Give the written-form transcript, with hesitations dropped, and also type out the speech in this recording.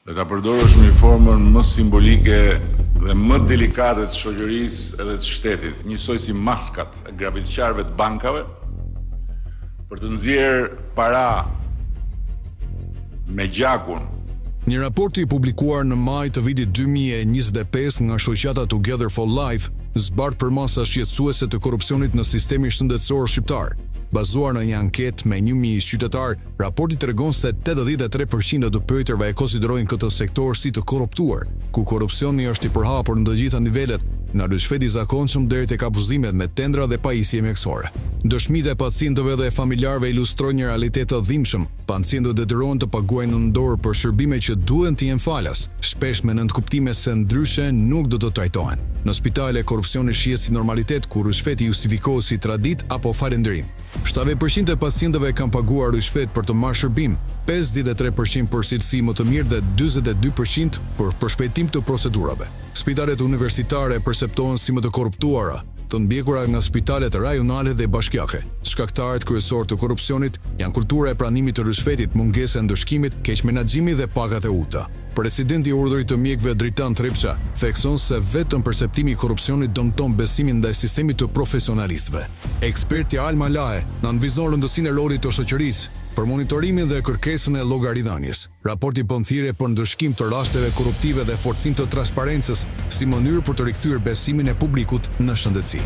Dhe ta përdorësh uniformën më simbolike dhe më delikate të shoqërisë edhe të shtetit, njësoj si maskat e grabitqarëve të bankave, për të nxjerrë para me gjakun. Një raport i publikuar në maj të vitit 2025 nga shoqata Together for Life zbardh përmasa shqetësuese të korrupsionit në sistemin shëndetësor shqiptar. Bazuar në një anketë me 1000 qytetarë, Raporti tregon se 83% e të pyeturve e konsiderojnë këtë sektor si të korruptuar, ku korrupsioni është i përhapur në të gjitha nivelet, nga ryshfeti i zakonshëm deri tek abuzimet me tendra dhe pajisje mjekësore. Dëshmitë e pacientëve dhe familjarëve ilustrojnë një realitet të dhimbshëm, pacientët detyrohen të paguajnë nën dorë për shërbime që duhen të jenë falas, shpesh me nënkuptime se ndryshe nuk do të trajtohen. Në spitale, korrupsioni shihet si normalitet, ku ryshfeti justifikohet si traditë apo falënderim. 70% e pacientëve kanë paguar ryshfet për të marrë shërbim, 53% për cilësi më të mirë dhe 42% për përshpejtim të procedurave. Spitalet universitare perceptohen si më të korruptuara, të ndjekura nga spitalet rajonale dhe bashkiake. Shkaktarët kryesorë të korrupsionit janë kultura e pranimit të ryshfetit, mungesa e ndëshkimit, keqmenaxhimi dhe pagat e ulëta. Presidenti i Urdhrit të Mjekëve Dritan Trepça thekson se vetëm perceptimi i korrupsionit dëmton besimin ndaj sistemit të profesionalistëve. Eksperti Alma Lahe nënvizon rëndësinë e rolit të shoqërisë për monitorimin dhe kërkesën e llogaridhënies. Raporti bën thirrje për ndëshkim të rasteve korruptive dhe forcim të transparencës si mënyrë për të rikthyer besimin e publikut në shëndetësi.